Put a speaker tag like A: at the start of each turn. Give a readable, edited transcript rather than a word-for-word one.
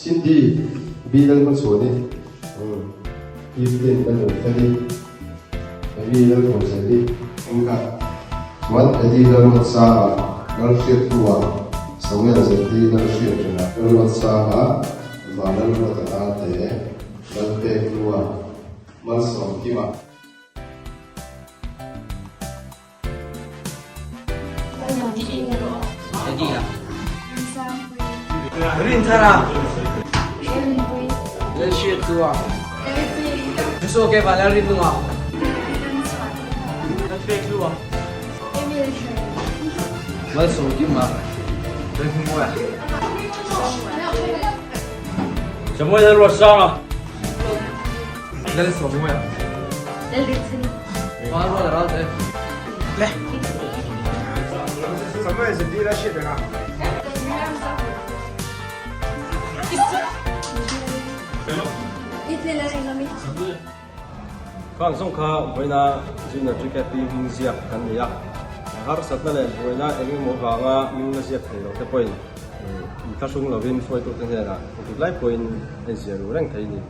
A: Cindy B Lalhmachhuani, Evelyn Lalnunfeli, Amy Lalhmuhzeli, Engka chuan Eddie Lalruatsanga, Lalhriathlua, Samuel Zeti Lalhriatrenga, Lalruatsanga, Vanlalruata Tate, Lalpekhlua, Malsawmkima.
B: Khang zawng kha vawiina Junior GKP hming ziak kan ni a, harsatna leh buaina eng emaw vanga hming la ziak thei lo te pawhin inthlahrung lovin hruaitute hnenah engtik lai pawhin a inziah ru reng thei a ni.